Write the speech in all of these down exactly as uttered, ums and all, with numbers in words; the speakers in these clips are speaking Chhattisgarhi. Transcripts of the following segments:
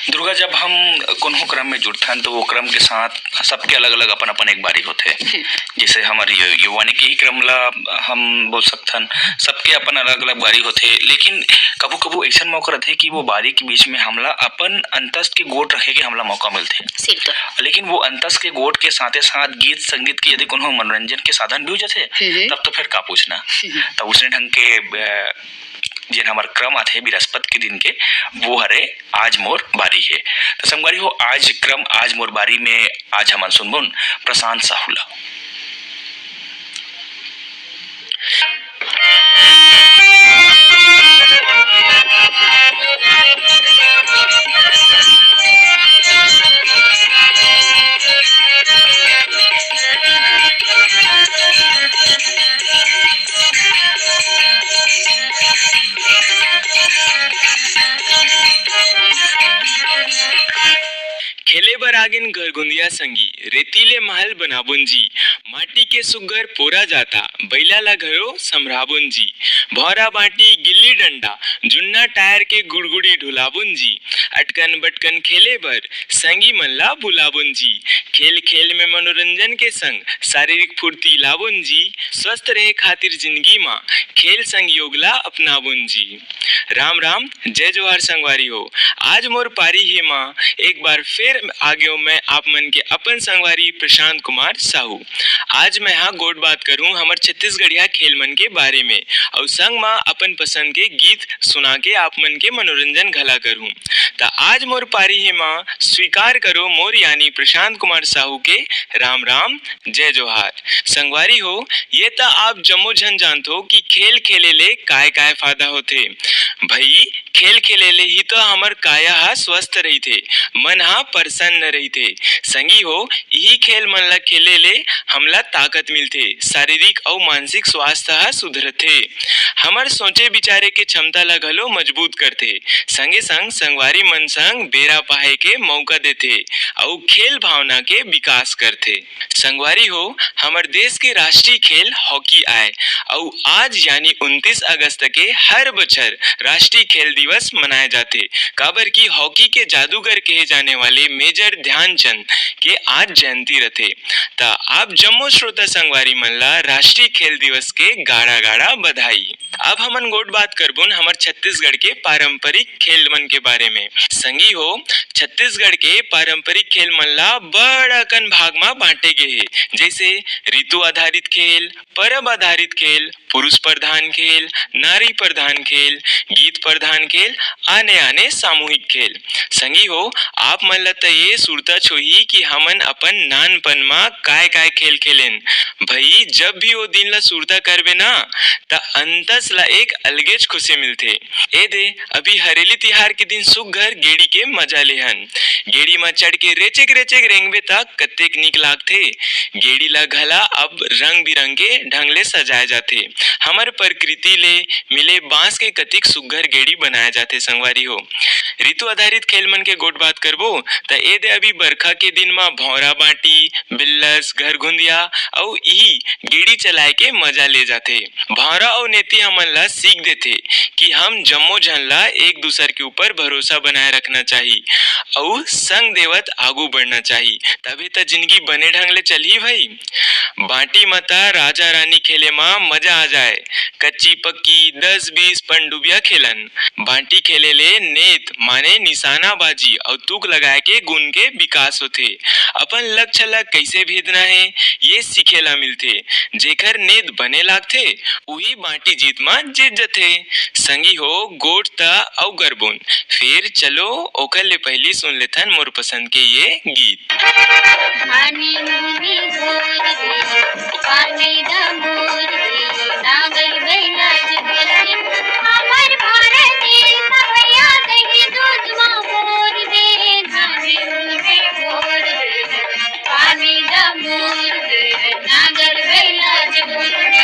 दुर्गा, जब हम कोनो क्रम में जुड़थन, तो वो क्रम के साथ सबके अलग-अलग अपन-अपन एक बारी होथे। हम्म। जैसे हमर यु-, युवानी के ही क्रम ला हम बोल सकथन, सबके अपन अलग-अलग बारी होथे। लेकिन कभू-कभू अइसन मौका रथे कि वो बारी के बीच में हमला अपन अंतस के गोठ रखे के हमला मौका मिलथे। सिर्फ। लेकिन वो अंतस के गोठ के साथे-साथ गीत संगीत के यदि कोनो मनोरंजन के साधन भी हो जाथे, हम्म। तब तो फिर का पूछना। हम्म। तब उसने ढंग के, अ, जेन हमर क्रम आथे बृहस्पति के दिन के, वो हरे आज मोर बारी हे। तो संगवारी हो, आज क्रम आज मोर बारी में आज हमन सुनबुन प्रशांत साहू ला। खेले बर आगिन घरघुंदिया संगी, रेती ले महल बनाबुन जी, माटी के सुग्घर पोरा जाता, बइला ला घलो संभराबुन जी। भौरा बांटी, गिल्ली डंडा, जुन्ना टायर के गुड़गुड़ी ढुलाबुन जी। अटकन बटकन खेले बर संगी मन ला बुलाबुन जी। खेल खेल में मनोरंजन के संग शारीरिक फुर्ती लाबुन जी। स्वस्थ रहे खातिर जिंदगी मा खेल संग योग ला अपनाबुन जी। राम राम, जय जोहार संगवारी हो। आज मोर पारी हे मा एक बार फिर आ गेंव मैं आप मन के अपन संगवारी प्रशांत कुमार साहू। आज मैं हा गोठ बात करहूं हमर छत्तीसगढ़िया खेल मन के बारे में, अउ संग मा अपन पसंद के गीत सुना के आप मन के मनोरंजन घला करहूं। त आज मोर पारी हे मा स्वीकार करो मोर यानी प्रशांत कुमार साहू के राम राम, जय जोहार। संगवारी हो, ये त आप जम्मो झन जानथो कि खेल खेले ले काय काय फायदा होथे। भई, खेल खेले ले ही तो हमर काया ह स्वस्थ रहिथे, मन ह प्रसन्न रहिथे। संगी हो, इही खेल मन ल खेले ले हमला ताकत मिलथे, शारीरिक अउ मानसिक स्वास्थ्य ह सुधरथे। हमर सोचे बिचारे के क्षमता ल घलो मजबूत करथे। संगे संग संगवारी मन संग बेरा पाहे के मौका देथे अउ खेल भावना के विकास करथे। संगवारी हो, हमर देश के राष्ट्रीय खेल हॉकी आय अउ आज यानी उनतीस अगस्त के हर बछर राष्ट्रीय खेल दिवस मनाए जाथे, काबर कि हॉकी के जादूगर कहे जाने वाले मेजर ध्यानचंद के आज जयंती रथे। त आप जम्मो श्रोता संगवारी मन ला राष्ट्रीय खेल दिवस के गाड़ा-गाड़ा बधाई। अब हमन गोठ बात करबुन हमर छत्तीसगढ़ के पारंपरिक खेल मन के बारे में। संगी हो, छत्तीसगढ़ के पारंपरिक खेल मन ला बड़ अकन भाग मा बांटे गे हे, जैसे ऋतु आधारित खेल, परब आधारित खेल, पुरुष प्रधान खेल, नारी प्रधान खेल, गीत प्रधान खेल, आने-आने सामूहिक खेल। संगी हो, आप मन ल त ये सुरता छुही कि हमन अपन नानपन म काय-काय खेल खेलेन। भई, जब भी ओ दिन ल सुरता करबे ना, त अंतस ल एक अलगेच खुशी मिलथे। ए दे, अभी हरेली तिहार के दिन सुग्घर गेड़ी के मजा लेहन। गेड़ी म चढ़ के रेचेक-रेचेक रेंगबे त कतेक नीक लागथे। गेड़ी ल घला अब रंग-बिरंग के ढंग ले सजाए जाथे। हमर प्रकृति ले मिले बांस के कतिक सुग्घर गेड़ी बनाए जाथे संगवारी हो। ऋतु आधारित खेल मन के गोठ बात करबो, त ए दे अभी बरखा के दिन म भौंरा बांटी, बिल्लस, घरघुंदिया अउ इही गेड़ी चलाए के मजा ले जाथे। भौंरा अउ नेती हमन ला सीख देथे कि हम जम्मो झन ला एक दूसर के ऊपर भरोसा बनाए रखना चाही अउ संग देवत आगू बढ़ना चाही, तभे त जिंदगी बने ढंग ले चलही भई। बांटी म त राजा रानी खेले म मजा आ जाए। कच्ची पक्की, दस बीस पनडुबिया खेलन। बांटी खेले ले नेत माने निशानाबाजी अउ तुक लगाए के गुन के विकास होथे। अपन लक्ष्य ल कइसे भेदना हे, ये सीखे ल मिलथे। जेखर नेत बने लागथे, उही बांटी जीत म जीत जथे। संगी हो, गोठ त अउ गरबुन। फेर चलो, ओखर ले पहिली सुन लेथन मोर पसंद के ये गीत। धानी मुनी बोल दे, पानी द मोर दे, नांगर बैला जोर दे। हमर भारत देश भैया दही दूध मा मोर दे, धानी मुनी बोल दे, पानी द मोर दे, नांगर बैला जोर दे।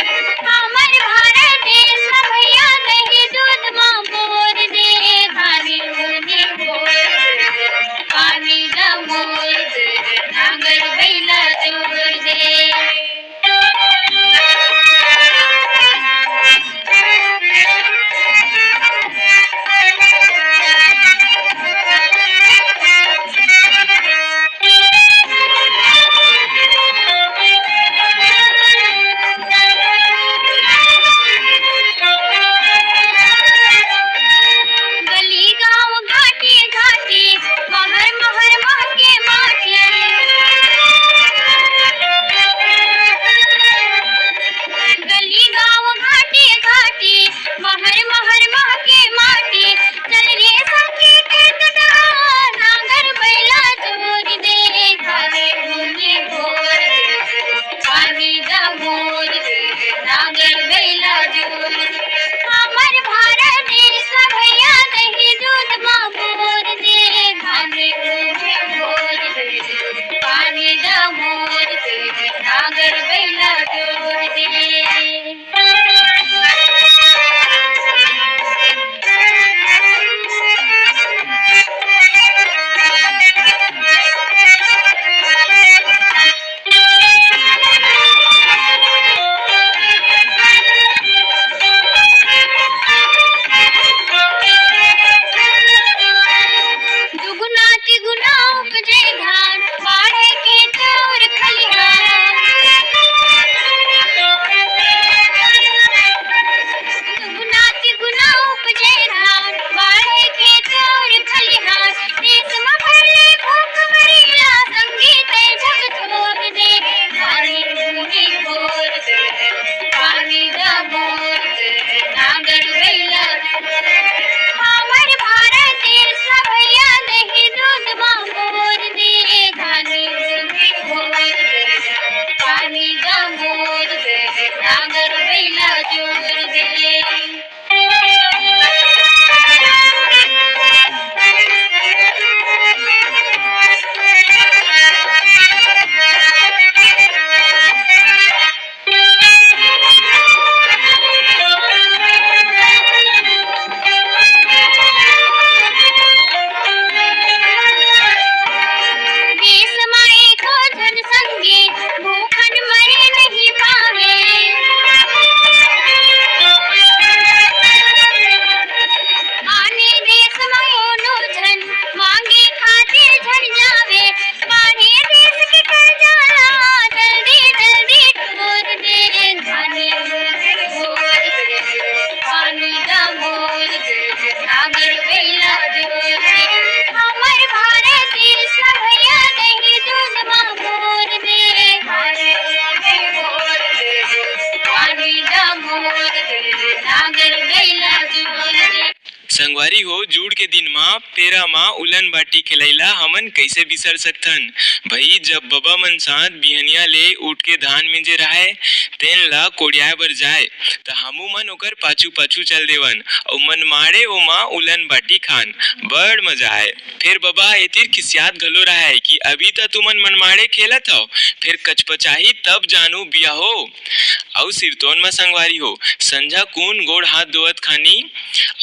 हमर भारत देश भैया दही दूध मा मोर दे, धानी मुनी बोल दे, पानी द मोर दे, नांगर बैला जोर दे। संगवारी हो, जूड़ के दिन म पेरा म उलन बाटी खेलई ला हमन कइसे बिसर सकथन? भई, जब बबा मन साथ बिहनिया ले उठ के धान मिंजे रहय, तेन ला कोड़ियाए बर जाय, त हमू मन ओकर पाछू-पाछू चल देवन, अउ मनमाड़े ओमा उलन बाटी खान। बड़ मजा आय। फेर बबा एतिर खिसियात घलो रहय कि अभी त तुमन मनमाड़े खेलत हव, फेर कचपचाही तब जानू बिया हो। अउ सिरतोन म संगवारी हो, संझा कुन गोड़ हाथ धोवत खानी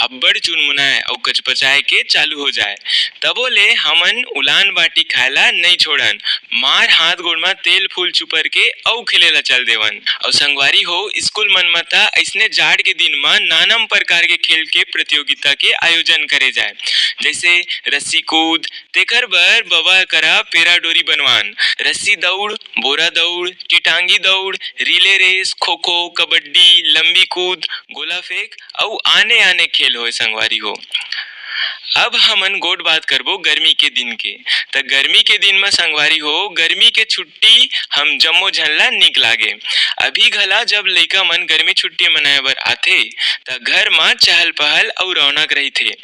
अब्बड़ चुनमुनाय अउ कचपचाय के चालू हो जाय। तभो ले हमन उलान बाटी खाय ला नइ छोड़न, मार हाथ गोड़ म तेल फूल चुपर के अउ खेले ला चल देवन। अउ संगवारी हो, स्कूल मन म त अइसने जाड़ के दिन म नानम प्रकार के खेल के प्रतियोगिता के आयोजन करे जाय, जइसे रस्सी कूद, तेखर बर बबा करा पेरा डोरी बनवान, रस्सी दउड़, बोरा दउड़, टिटांगी दउड़, रिले रेस, खो-खो, कबड्डी, लंबी कूद, गोला फेंक अउ आने-आने खेल होय संगवारी हो। अब हमन गोठ बात करबो गर्मी के दिन के। त गर्मी के दिन म संगवारी हो, गर्मी के छुट्टी हम जम्मो झन ला निक लागे। अभी घला जब लइका मन गर्मी छुट्टी मनाए बर आथे, त घर म चहल-पहल अउ रौनक रहिथे।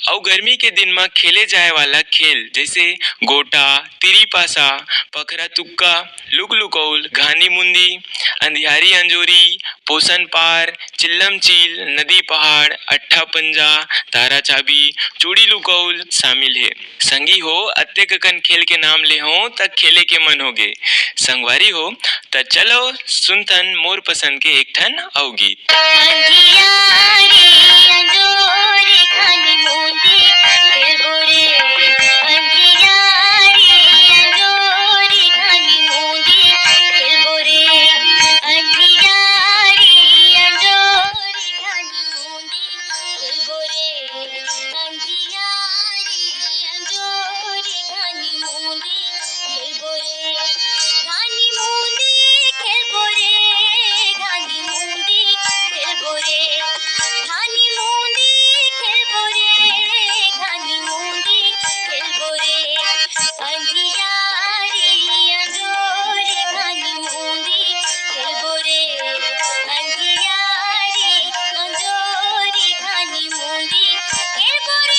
अउ गर्मी के दिन म खेले जाए वाला खेल जइसे गोटा, तिरी पासा, पखरा तुक्का, लुक लुकउल, घानी मुंदी, अंधियारी अंजोरी, पोसन पार, चिल्लम चील, नदी पहाड़, अट्ठा पंजा, तारा चाबी, चूड़ी लुकउल शामिल हे। संगी हो, अतेक अकन खेल के नाम ले हों, त खेले के मन होगे। संगवारी हो, त चलो सुनथन मोर पसंद के एक ठन अउ गीत। अंधियारी अंजोरी घानी मुंदी खेलबो रे। अंधियारी अंजोरी घानी मुंदी खेलबो रे। अंधियारी अंजोरी घानी मुंदी खेलबो रे। अंधियारी अंजोरी घानी मुंदी खेलबो रे। घानी मुंदी खेलबो रे। घानी मुंदी खेलबो रे। घानी मुंदी खेलबो रे। घानी मुंदी खेलबो रे। अंधियारी अंजोरी घानी मुंदी खेलबो रे। अंधियारी अंजोरी घानी मुंदी खेलबो रे।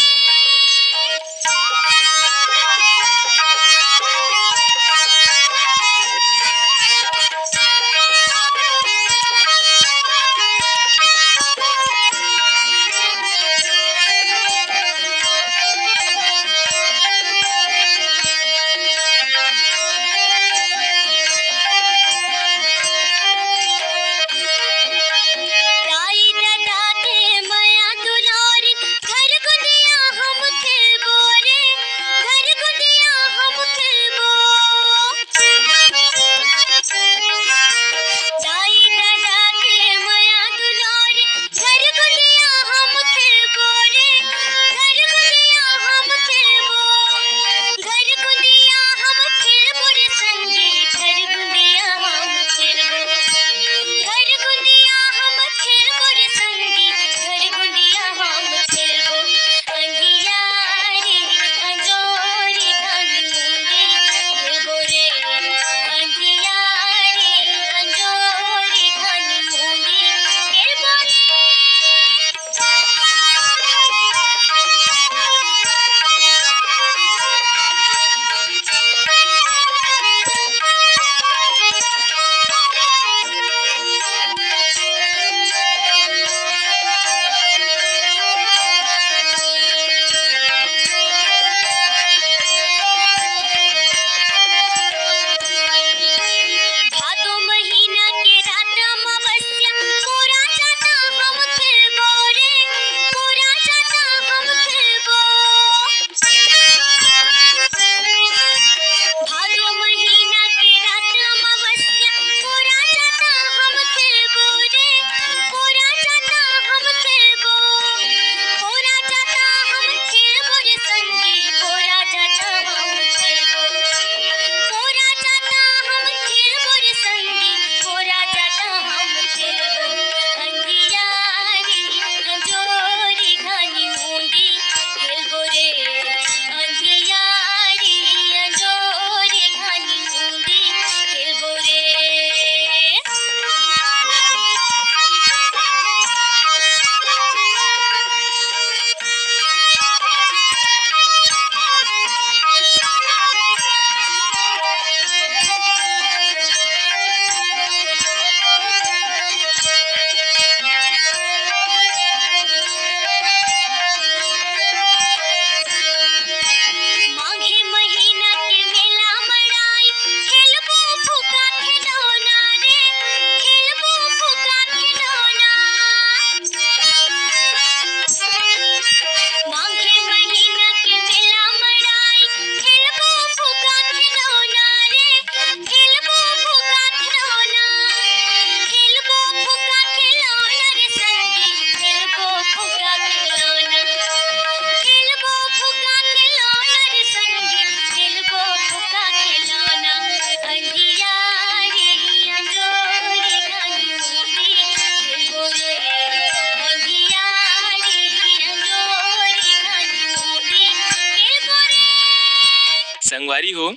संगवारी हो,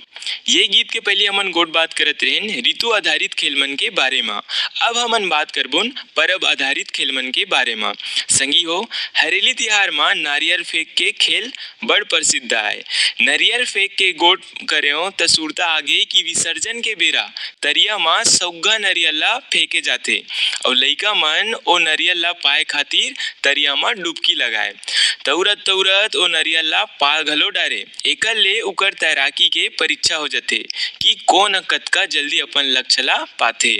ये गीत के पहिली हमन गोठ बात करत रहेन ऋतु आधारित खेल मन के बारे म। अब हमन बात करबोन परब आधारित खेल मन के बारे म। संगी हो, हरेली तिहार म नारियल फेंक के खेल बड़ प्रसिद्ध आय। नरियल फेंक के गोठ करेंव त सुरता आगे कि विसर्जन के बेरा तरिया म सउग्घा नरियल ला फेंके जाथे अउ लइका मन ओ नरियल ला पाए खातिर तरिया म डुबकी लगाए। तउरत तउरत ओ नरियल ला पा घलो डारे। एकर ले उकर तैराकी के परीक्षा हो जथे कि कोन ह कतका जल्दी अपन लक्ष्य ला पाथे।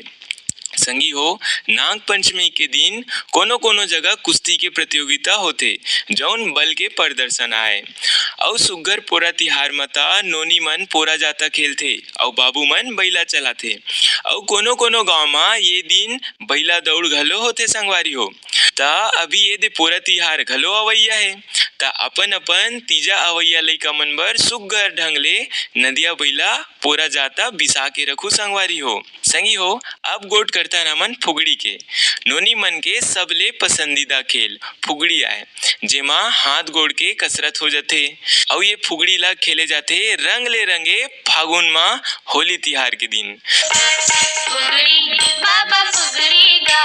संगी हो, नाग पंचमी के दिन कोनो-कोनो जगह कुश्ती के प्रतियोगिता होथे, जउन बल के प्रदर्शन आय। अउ सुग्घर पोरा तिहार म त नोनी मन पोरा जाता खेलथे अउ बाबू मन बइला चलाथे। अउ कोनो-कोनो गांव म ये दिन बइला दउड़ घलो होथे संगवारी हो। त अभी ये दे पोरा तिहार घलो अवइया हे, त अपन-अपन तीजा अवइया लइका मन बर सुग्घर ढंग ले नदिया बइला पोरा जाता बिसा के रखू संगवारी हो। संगी हो, अब गोठ करथन हमन फुगड़ी के। नोनी मन के सबले पसंदीदा खेल फुगड़ी आय, जेमा हाथ गोड़ के कसरत हो जथे। अउ ये फुगड़ी ला खेले जाथे रंग ले रंगे फागुन म होली तिहार के दिन। फुगड़ी, बाबा फुगड़ी गा,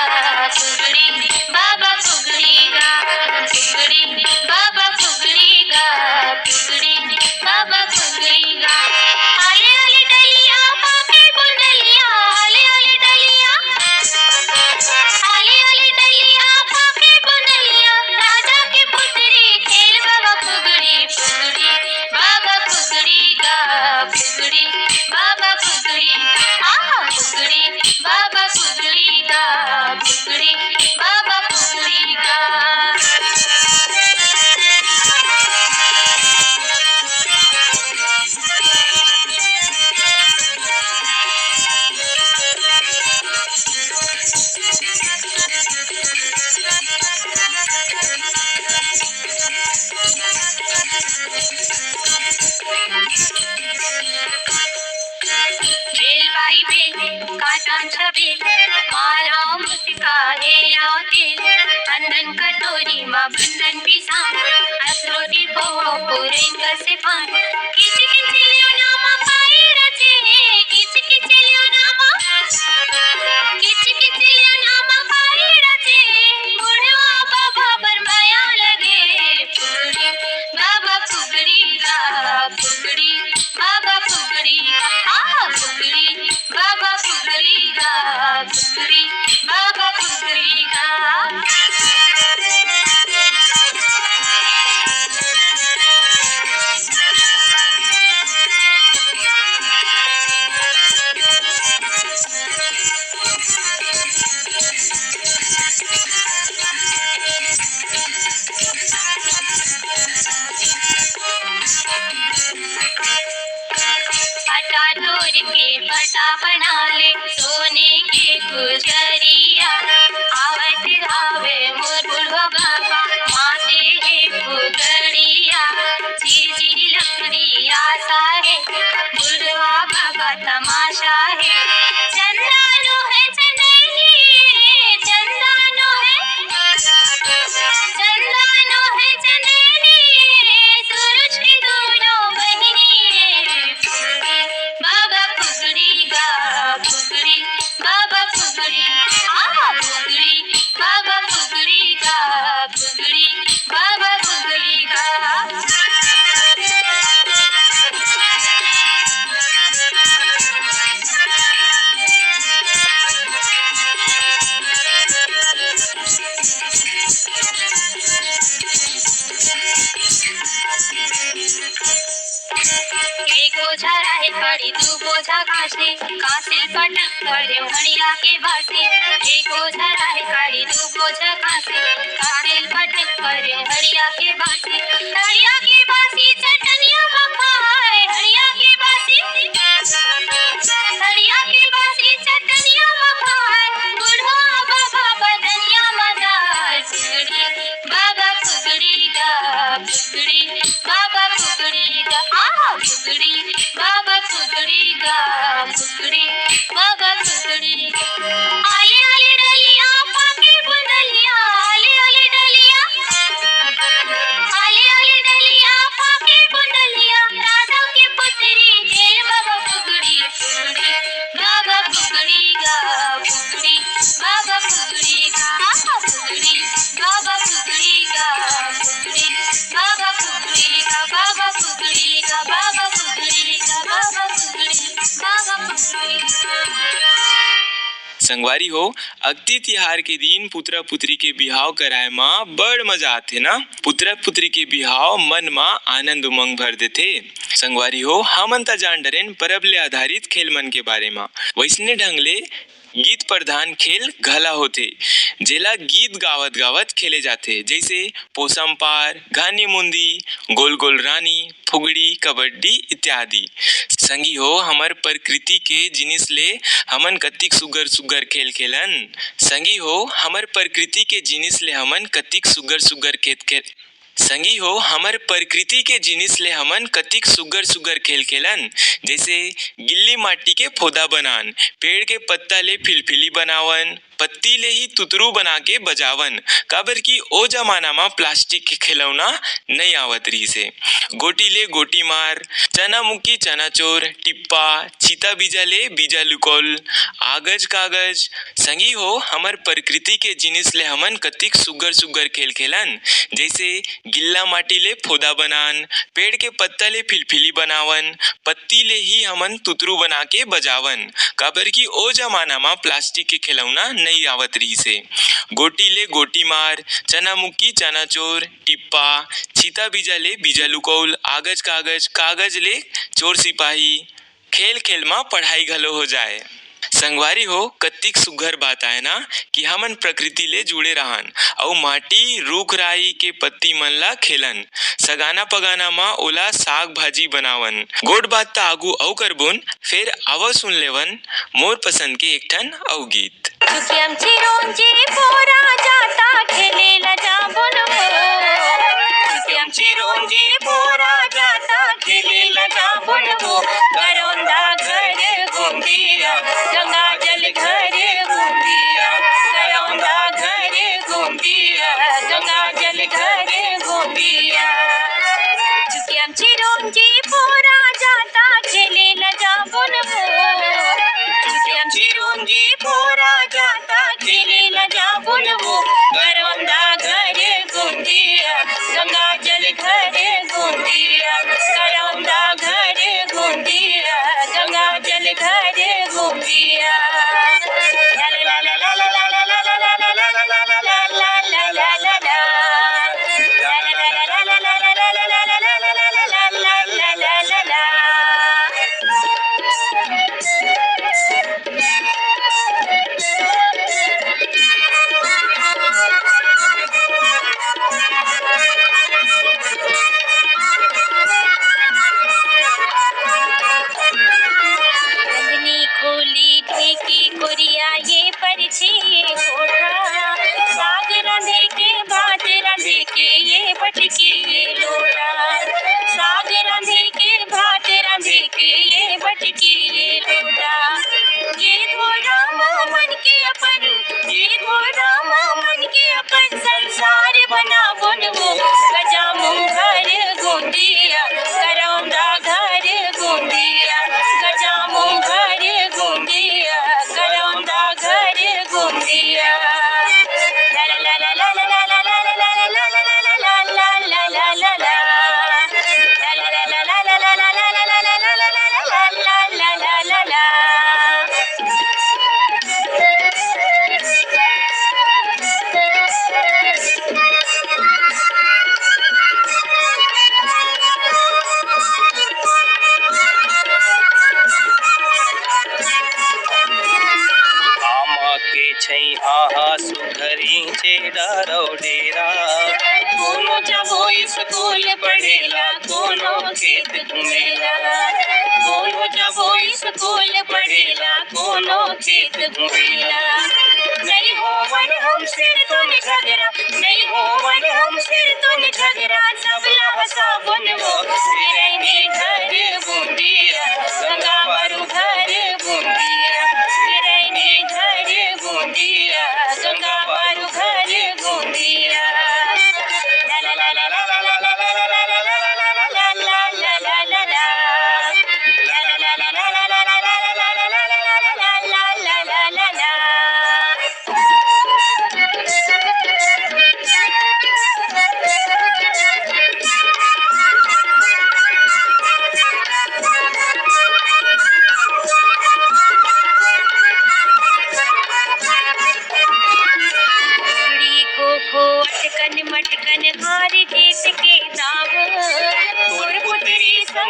फुगड़ी, बाबा फुगड़ी गा, फुगड़ी, बाबा फुगड़ी गा, फुगड़ी, बाबा फुगड़ी गा। आले आले डलिया, पाके बुंदलिया, आले आले डलिया, आले आले डलिया, पाके बुंदलिया, राजा के पुतरी, खेल बाबा फुगड़ी, फुगड़ी, बाबा फुगड़ी गा, फुगड़ी, बाबा फुगड़ी, आहा फुगड़ी, बाबा फुगड़ी गा, फुगड़ी, बाबा फुगड़ी गा। बेल भाई बेल, काटन छबेल, मारा मुस्का हे याव तेल, अंदन कटोरी मा बंदन पिसान, असरोटी पोहो पुरेन कसे पान, किच किच लियो नामा पाई रचे, किच किच लियो नामा, किच किच लियो नामा पाई रचे, बुढ़वा बाबा बर माया लगे, फुगड़ी, बाबा फुगड़ी गा, फुगड़ी, बाबा फुगड़ी गा, आहा फुगड़ी, बाबा फुगड़ी गा, फुगड़ी, बाबा फुगड़ी गा। आटा तोड़ के पटा बना ले, सोने के गुजरिया। आवत आवे मोर बुढ़वा बाबा, माथे के पुतरिया। चीर चीर लकड़ी आशा है, बुढ़वा बाबा तमाशा है। चंदा नो है चंदैनी, चंदा नो है, चंदा नो है चंदैनी, सूरज की दोनों बहिनी। बाबा फुगड़ी गा फुगड़ी, बाबा फुगड़ी, आहा फुगड़ी, बाबा फुगड़ी गा फुगड़ी, बाबा फुगड़ी गा। एक बोझा राहेर काड़ी, दू बोझा कांसे, कांसे पटक करे हड़िया के बासे। एक बोझा राहेर काड़ी, दू बोझा कांसे, कांसे पटक करे हड़िया के बासे। हड़िया के बासी चटनिया मा खाए, हड़िया के बासी, हड़िया के बासी चटनिया मा खाए, बुढ़वा बाबा बदनिया मा जाए। फुगड़ी, बाबा फुगड़ी गा फुगड़ी, बाबा फुगड़ी गा, आहा फुगड़ी, बाबा फुगड़ी गा फुगड़ी, बाबा फुगड़ी गा। आले आले डलिया पाके बुंदलिया, आले आले डलिया, आले आले डलिया पाके बुंदलिया, राजा के पुतरी संगवारी हो, अक्ती तिहार के दिन पुतरा पुतरी के बिहाव कराए म बड़ मजा आथे ना। पुतरा पुतरी के बिहाव मन म आनंद उमंग भर देथे। संगवारी हो, हमन त जान डरेन परब ले आधारित खेल मन के बारे म। वइसने ढंग ले गीत प्रधान खेल घला होथे, जेला गीत गावत गावत खेले जाथे, जइसे पोसम पार, घानी मुंदी, गोल गोल रानी, फुगड़ी, कबड्डी इत्यादि। संगी हो, हमर प्रकृति के जिनिस ले हमन कतिक सुग्घर सुग्घर खेल खेलन। संगी हो, हमर प्रकृति के जिनिस ले हमन कतिक सुग्घर सुग्घर खेत खेल संगी हो, हमर प्रकृति के जिनिस ले हमन कतिक सुग्घर सुग्घर खेल खेलन, जइसे गिल्ली माटी के फोदा बनान, पेड़ के पत्ता ले फिलफिली बनावन, पत्ती ले ही तुतरू बना के बजावन, काबर कि ओ जमाना म प्लास्टिक के खिलौना नइ आवत रिहिस हे। गोटी ले गोटी मार, चना मुक्की चना चोर, टिप्पा, चीता बीजा ले बीजा लुकौल, आगज कागज। संगी हो, हमर प्रकृति के जिनिस ले हमन कतिक सुग्घर सुग्घर खेल खेलन, जइसे गिल्ला माटी ले फोदा बनान, पेड़ के पत्ता ले फिलफिली बनावन, पत्ती ले ही हमन तुतरू बना के बजावन, काबर कि ओ जमाना म प्लास्टिक के खिलौना नइ आवत रिहिस हे। गोटी ले गोटी मार, चना मुक्की चना चोर, टिप्पा, चीता बीजा ले बीजा लुकौल, आगज कागज, कागज ले चोर सिपाही, खेल खेल म पढ़ाई घलो हो जाए। संगवारी हो, कतिक सुग्घर बात आय ना कि हमन प्रकृति ले जुड़े रहन अउ माटी, रूख राई के पत्ती मन ला खेलन, सगाना पगाना म ओला साग भाजी बनावन। गोठ बात त आगू अउ करबोन, फेर आवा सुन लेवन मोर पसंद के एक ठन अउ गीत। चुकियम चिरोंजी पोरा जाता खेले ला जाबुन हो। चुकियम चिरोंजी पोरा जाता खेले ला जाबुन हो। करौंदा घर गोंदिया, गंगा जल घर गोंदिया। करौंदा घर गोंदिया, गंगा जल घर गोंदिया। चुकियम चिरोंजी पोरा जाता खेले ला जाबुन हो। चुकियम चिरोंजी पोरा जाता खेले ला जाबुन हो। करौंदा घर गोंदिया, गंगा जल घर गोंदिया। करौंदा घर गोंदिया, गंगा जल घर गोंदिया। रंगनी खोली ढेकी कोरिया ये परिछी ये कोठा। साग रांधे के भात रांधे के ये बटकी ये लोटा। साग रांधे के भात रांधे के ये बटकी ये लोटा। ये धोरा मन के अपन, ये धोरा मन के अपन संसार बनाबुन हो। गजामुंह घर गोंदिया, करौंदा घर गोंदिया। गजामुंह घर गोंदिया, करौंदा घर गोंदिया। आमा के छैहा हा सुघरी छेड़ा रौ डेरा। कोनो जाबो स्कूल पढ़ेला, कोनो खेत घूमेला। कोनो जाबो स्कूल पढ़ेला, कोनो खेत घूमेला। नहीं होवन हम सिरतोन झगड़ा, नहीं होवन हम सिरतोन झगड़ा। सबला हसाबुन वो सिरैनी घर गोंदिया, गंगा बारू घर गोंदिया। सिरैनी घर गोंदिया, गंगा बारू घर गोंदिया।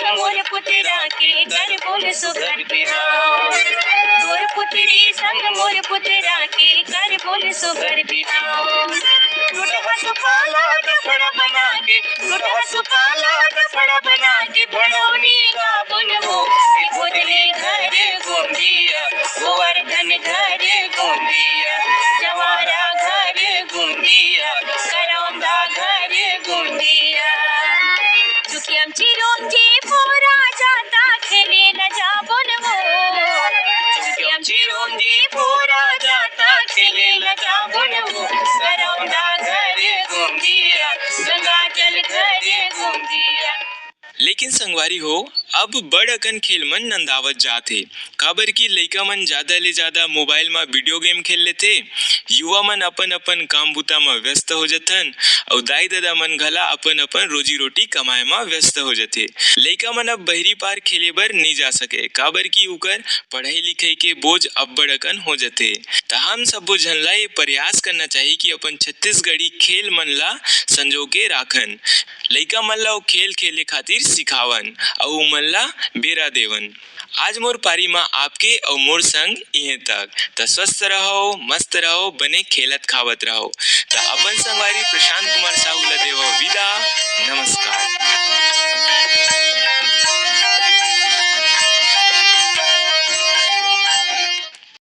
मोर पुतरा के करबोन सुघर बिहाव। तोर पुतरी संग मोर पुतरा के करबोन सुघर बिहाव। टूटहा सुपाला दफड़ा बना के, टूटहा सुपाला दफड़ा बना के भड़ौनी गाबोन वो। ए गोदली घर गोंदिया, गोवर्धन घर गोंदिया, जवारा घर गोंदिया, करौंदा घर गोंदिया। चुकियम चिरोम जी पूरा जाता खेले न जाबोन वो। चुकियम चिरोम जी पूरा जाता खेले न जाबोन वो। करौंदा घर गोंदिया, गंगा जल घर गोंदिया। लेकिन संगवारी हो, अब बड़ अकन खेल मन नंदावत जात हे, काबर कि लइका मन जादा ले जादा मोबाइल म वीडियो गेम खेल लेथे। युवा मन अपन-अपन काम बुता म व्यस्त हो जथन, अउ दाई-ददा मन घला अपन-अपन रोजी-रोटी कमाए म व्यस्त हो जथे। लइका मन अब बहिरी पार खेले बर नइ जा सके, काबर कि उकर पढ़ई-लिखई के बोझ अब्बड़ अकन हो जथे। त हम सब्बो झन ला ये प्रयास करना चाही कि अपन छत्तीसगढ़ी खेल मन ला संजो के राखन। लइका मन ला ओ खेल खेले खातिर सिखावन अउ उमन ला बेरा देवन। आज मोर पारी म आपके अउ मोर संग इहें तक। त स्वस्थ रहो, मस्त रहो, बने खेलत खावत रहो। त अपन संगवारी प्रशांत कुमार साहू ला देवो विदा। नमस्कार।